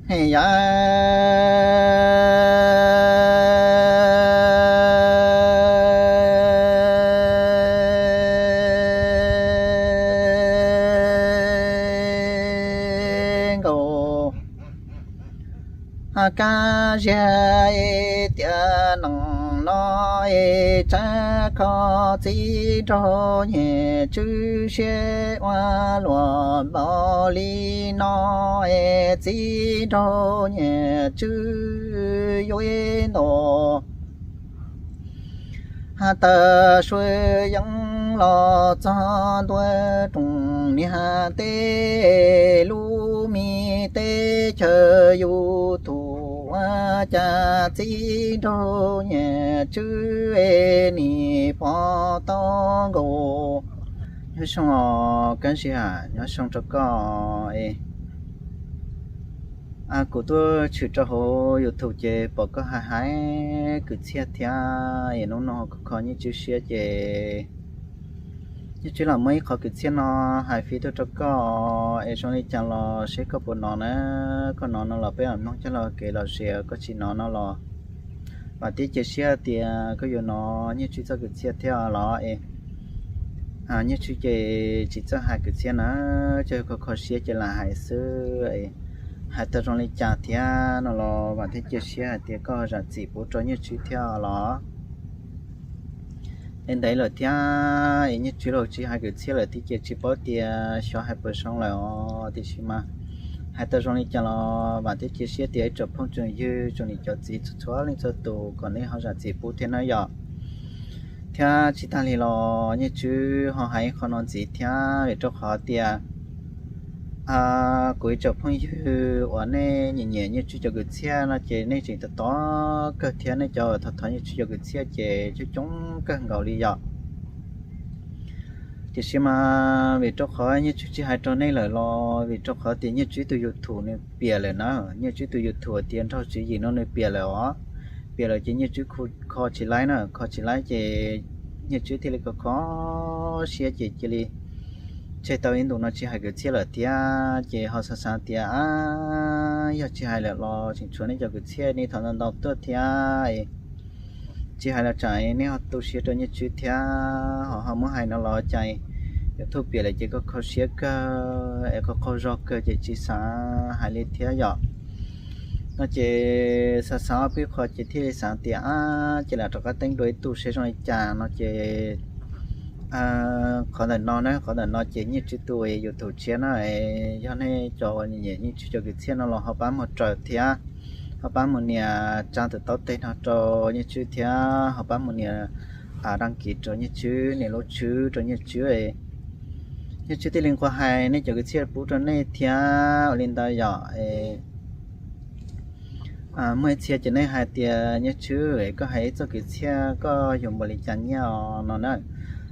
Yawg Nkauj, kab ziag tias neej no es tsab kho txiv nraug Nyiaj Tswb siab ua luaj npaum li no es txiv nraug Nyiaj Tswb yuav ib ntus has tas sua yeeb los txog ntua rooj niag teb lub me teb chaws yus tus ua cas txiv nraug Nyiaj Tswb es nim pom tau nkaus. Nyob zoo os kab ziag, nyob zoo rau koj. Kuv tuaj tshwm rau hauv YouTube ces pom koj hais hais kwv txhiaj thiab es hnub no kho kho Nyiaj Tswb siab ces Nyiaj Tswb los muab ib qho kwv txhiaj no hais fiv tuaj rau koj es zoo li cas los seb koj puas hnov na. Koj hnov no los peb mam mloog coj los kev lom zem, koj tsis hnov no los vam thiab cia siab tias koj yuav hnov Nyiaj Tswb txoj kwv txhiaj thiab los es Nyiaj Tswb ces tsis txawj hais kwv txhiaj na, ces kho kho siab ces lam hais xwb. Hais tau zoo li cas thiab no los vam thiab cia siab hais tias koj zam txim pub rau Nyiaj Tswb thiab los. Es ntev lawm thiab es Nyiaj Tswb los tsis hais kwv txhiaj lawm thiab ces tsis paub tias xyov hais puas zoo lawm os, tiam sis mas hais tau zoo li cas los vam thiab cia siab tias ib tsoom phooj tsoom ywg tsoom niam cov txiv txhua leej txhua tus kom nej ho zam txim pub thiab na yom. Thiab tsis tag li los Nyiaj Tswb ho hais ib qho no ntxiv thiab vim rau qhov tias kuv ib tsoom phooj ywg uas nej nyiam nyiam Nyiaj Tswb cov kwv txhiaj no ces nej tseem tos tos kawg thiab, nej cov thov thov Nyiaj Tswb cov kwv txhiaj ces coob coob kawg nkaus li yom. Tiam sis mas vim rau qhov Nyiaj Tswb tsis hais rau nej lawm los vim rau qhov tias Nyiaj Tswb tus YouTube nws piam lawm na. Nyiaj Tswb tus YouTube tias nraug tswv yim no nws piam lawm os. Piam lawm ces Nyiaj Tswb kho tsis laib na, kho tsis laib ces Nyiaj Tswb thiaj li kho kho siab ces cia li tseg tau ib ntus no tsis hais kwv txhiaj lawm thiab. Ces ho xav xav tias a, yog tsis hais lawm los tseem tshuav nej cov kwv txhiaj nej thov ntau ntau tuaj thiab. Tsis hais los tsam nej ho tu siab rau Nyiaj Tswb thiab, ho ho muab hais no los cas YouTube piam lawm ces kho kho siab kawg es kho qaug zog kawg ces tsis xav hais li thiab yom. No ces xav xav ob peb qho ces thiaj li xav tias a, ces lam rov qab teeb dua ib tug seb zoo li cas no ces qhov ntawm no na, qhov ntawm no ces Nyiaj Tswb tus YouTube tshiab na, yog nej cov uas nyiam Nyiaj Tswb cov kwv txhiaj no los ho pab mus raws thiab, ho pab mus nias tsa tus taub teg no rau Nyiaj Tswb thiab ho pab mus nias đăng ký rau Nyiaj Tswb, nias lub tswb rau Nyiaj Tswb. Nyiaj Tswb thiaj li nquag hais nej cov kwv txhiaj pub rau nej thiab ua li ntawd yom. Muaj ib txhia ces nej hais tias Nyiaj Tswb, koj hais ib txoj kwv txhiaj koj yuav npaum li cas nyiaj os no na.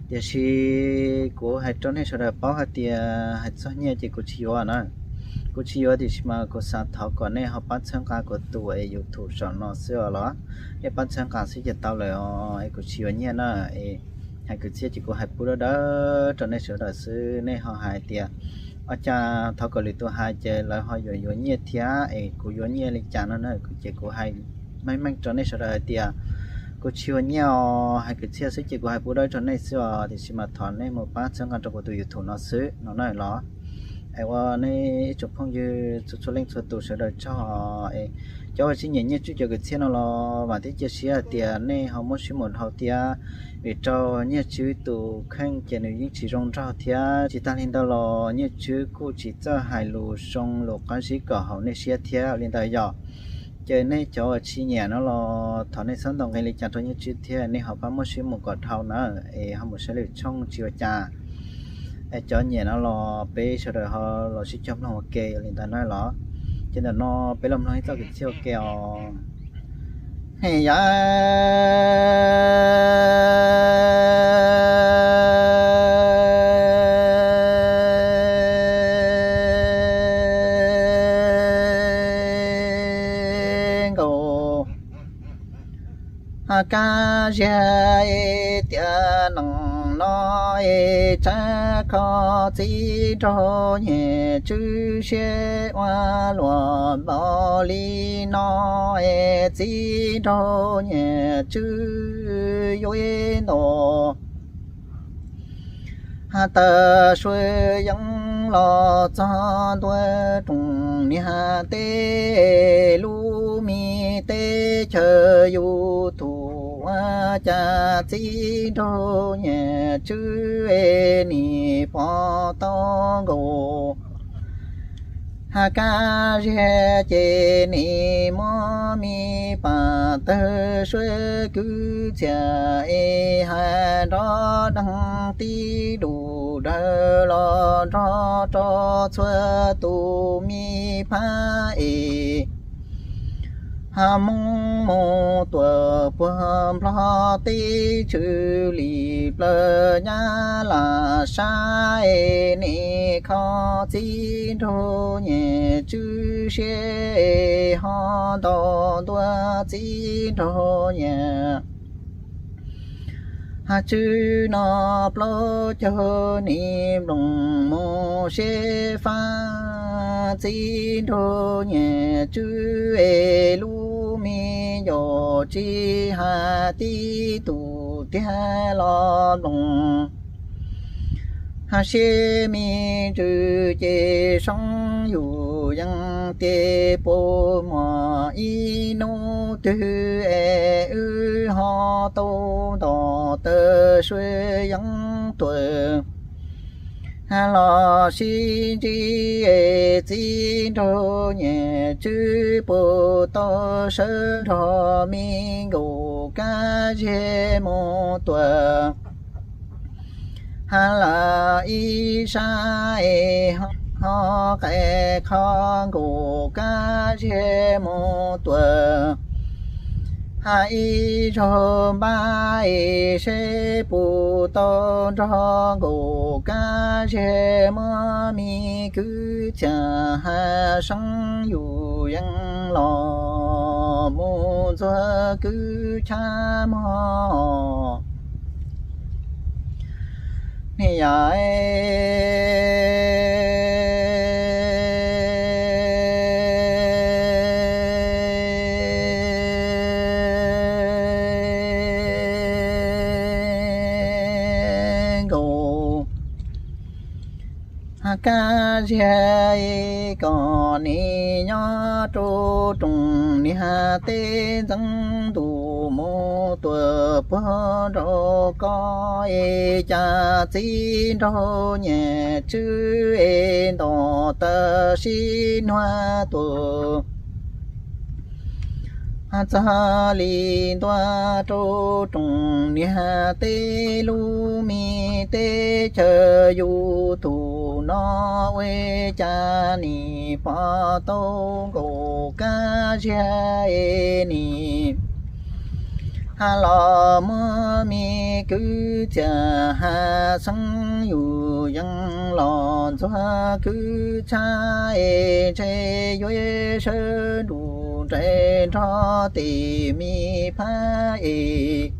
Tiam sis kuv hais rau nej sawv daws paub hais tias hais txog nyiaj ces kuv tsis yuav na. Kuv tsis yuav tiam sis mas kuv xav thov kom nej ho pab txhawb nqa kuv tus es YouTube saum no xwb os los. Nej pab txhawb nqa xwb ces tau lawm os, es kuv tsis yuav nyiaj na. Es hais kwv txhiaj ces kuv hais pub dawb dawb rau nej sawv daws xwb, nej ho hais tias ua cas thov kom lwm tus hais ces lawv ho yuav yuav nyiaj thiab es kuv yuav nyiaj li cas no na. Ces kuv hais meej meej rau nej sawv daws hais tias kuv tsis yuav nyiaj os, hais kwv txhiaj xwb ces kuv hais pub dawb rau nej xwb os, tiam sis mas thov nej mus pab txhawb nqa rau kuv tus YouTube no xwb no na los. Es ua nej ib tsoom phooj ywg txhua txhua leej txhua tus sawv daws tsaug os. Es cov uas tsis nyiam Nyiaj Tswb cov kwv txhiaj no los vam thiab cia siab hais tias nej ho muab siab mus dhau thiab, vim rau Nyiaj Tswb tus kheej ces nws yeej tsis zoo nraug thiab. Tsis tas li ntawd los Nyiaj Tswb kuj tsis txawj hais lus zoo lus qab zib kom haum nej siab thiab li ntawd yom. Ces nej cov uas tsis nyiam no los thov nej txhob ntaus nqi li cas rau Nyiaj Tswb thiab, nej ho pab muab siab mus kom dhau na, es ho mus saib lwm tshooj tsis ua cas. Es cov nyiam no los peb sawv daws ho los sib cog mloog ua ke li ntawd na los. Ces ntawm no peb los mloog ib txoj kwv txhiaj ua ke os. Yawg Nkauj, kab ziag tias neej no es tsab kho txiv nraug Nyiaj Tswb siab ua luaj npaum li no es txiv nraug Nyiaj Tswb yuav ntaus has tas Suav yeej los txog ntua rooj niag teb lub me teb chaws yus tus ua cas txiv nraug Nyiaj Tswb es nim pov tau nkaus has kab ziag ces nim muab me pas tawg Suav kwv txhiaj es hais nrov deeg tib dum dawg los nrog rau txhua tus me phab es ha Hmoob mus tuam puag Nplog teb tshwm li plaws Nyab Laj sab es nim kho txiv nraug Nyiaj Tswb siab es ho ntaus ntua txiv nraug Nyiaj Tswb no plaub caug nim nploos mus siab fab txiv nraug Nyiaj Tswb es lub me ncaus tsis hais tib tus tiag los nploos has siab me ntsws ces soob yus yeej tias puas muaj ib hnub twg es wb ho tau ntaus tawg Suav yeej tuam los sib ntsib es txiv nraug Nyiaj Tswb puas tau sawv nrog me nkaus kab ziag mus tuam has lawm ib sab es ho qe qho nkaus kab ziag mus tuam has ib zaug npab es seb puas tau nrog nkaus kab ziag muab me kwv txhiaj has seeb yus yeej los mus ntxuag kwv chab mog. Niam yam nkaus kab ziag kom nim nyob rau rooj niag teb ntxeev ntuj mus tuam puag nraud ko es cas txiv nraug Nyiaj Tswb es ntaus tawg sib nuag tuam txog li ntua rau rooj niag teb lub me teb chaws yus tus no ua cas nim pom tau nkaus kab ziag es nim has los muab me kwv txhiaj has xeeb yus yeej los ntxuag kwv chab es ntshe yuav sawv nrug nres nrog tim me phab es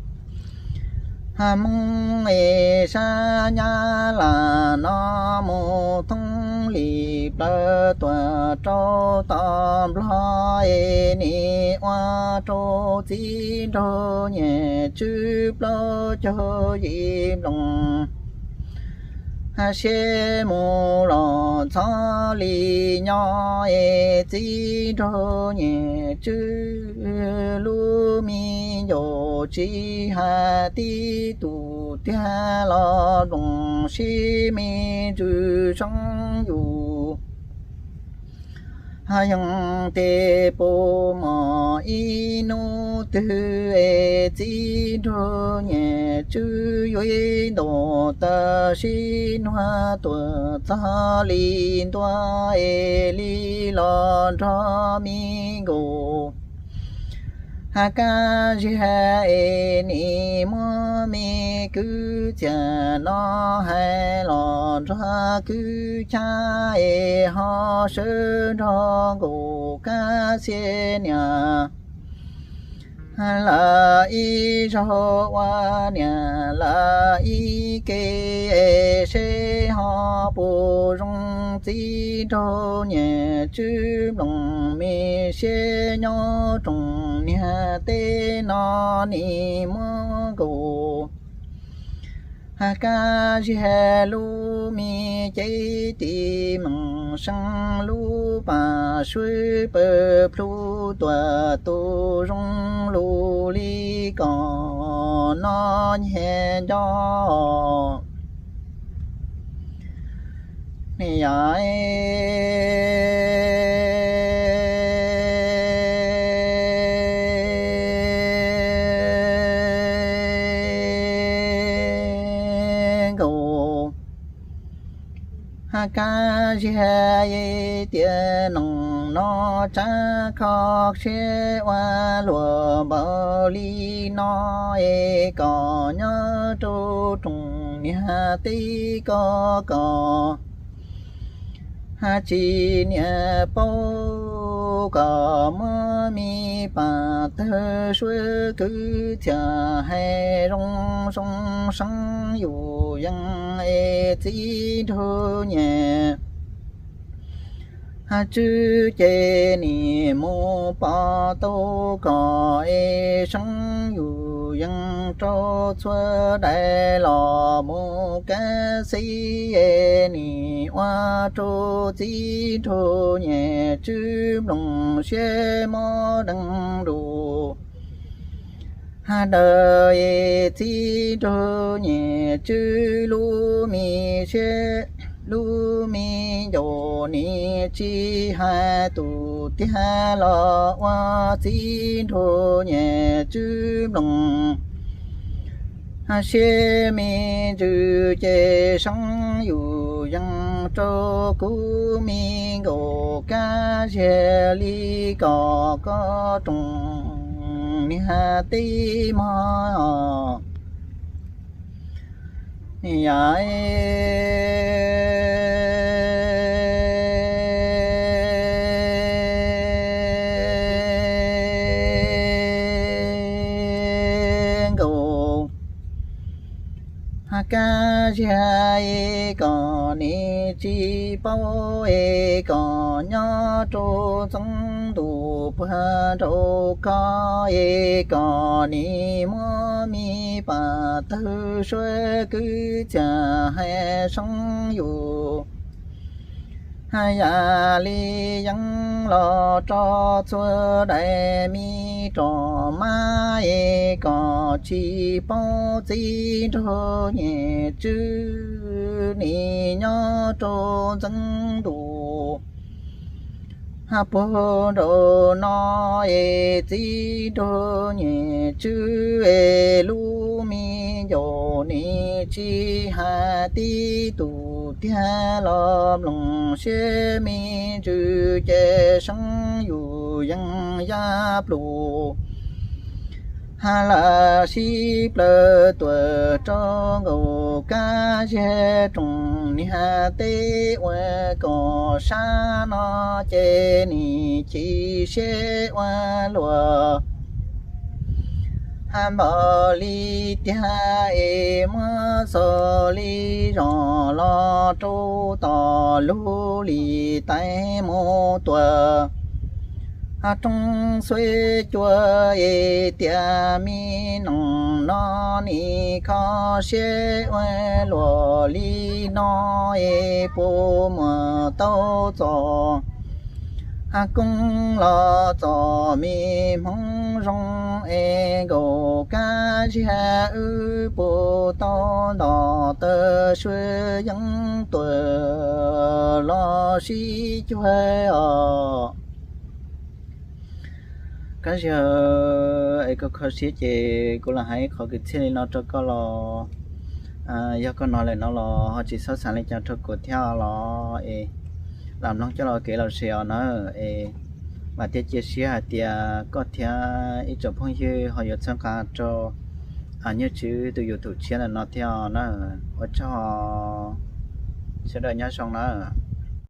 has Hmoob es sab Nyab Laj no mus thoob li plaws tuam rau tom Nplog es nim ua rau txiv nraug Nyiaj Tswb plaub caug yim nploos has siab mus los ntxhov li nyob es txiv nraug Nyiaj Tswb lub me ncaus tsis hais tib tus tiag los nploos sib me ntsws soob yus yeej tias puas muaj ib hnub twg es txiv nraug Nyiaj Tswb yuav ntaus tawg sib nuag tuam txog li ntua es li los nrog me nkaus has kab ziag es nim muab me kwv txhiaj no hais los nrog kwv chab es ho sawv nrog nkaus kab xia niam Lawv ib zaug ua niam lawv ib ke, seb ho puas zoo. Txiv nraug niam tswb nploos me siab, nyob rooj niag teb no nim muab nkaus kab ziag lub me cev, tis meem seeb lub pas swb pawg plhu, tuam tus zoo lus li kom noj nyiag nco. Yog nkaus kab ziag tias noog no tsab kho siab ua luag npaum li no es kom nyob rau rooj niag teb ko kom tsis niam paub, kom muab me pas tawg suab kwv txhiaj hais zoo zoo seeb yus yees es txiv nraug niam tswb ces nim mus pov tau kom es seeb yus yees rau txhua daim los mus kab xib es nim ua rau txiv nraug niam tswb nploos siab mob deev lus ha daws es txiv nraug niam tswb lub me siab lub me ncaus nim tsis hais tus tiag los ua txiv nraug niam tswb nploos siab me ntsws ces seeb yus yees rau kuv me nkaus kab ziag li kom koj rooj niag teb mog. Yog nkaus kab ziag es kom nim tsis paub es kom nyob rau txeeb ntuj puag nraud ko es kom nim muab me pas tawg suab kwv txhiaj hais seeb yus yam li yees los rau txhua daim me rau mas es kom tsis paub txiv nraug niam tswb nim nyob rau txeeb ntuj puag nraud no es txiv nraug niam tswb es lub me ncaus nim tsis hais tib tus tiag los mloog siab me ntsws ces seeb yus yees yaj plus ha lawm sib plaws tuam rau nkaus kab ziag rooj niag teb ua kom sab no ces nim chim siab ua luag ha npaum li tiag es muab xaus li zos los rau tom lub lim tais mus tuam ha roob xuav cua es tias me noog no nim kho siab ua luag li no es puas muaj tau txom ha koob los txom me hmoov zoo es nkaus kab ziag wb puas tau nto taw sua yeeb tuam los sib cuag os. Kab ziag es koj kho siab ces kuv los hais ib qho kwv txhiaj li no rau koj los yog koj hnov lawm no los ho tsis txhob xav li cas rau kuv thiab los es lam mloog coj los kev lom zem os na. Es vam thiab cia siab hais tias koj thiab ib tsoom phooj ywg ho yuav txhawb nqa rau Nyiaj Tswb tus YouTube tshiab ntawm no thiab os na. Ua tsaug, sawv daws nyob zoo na.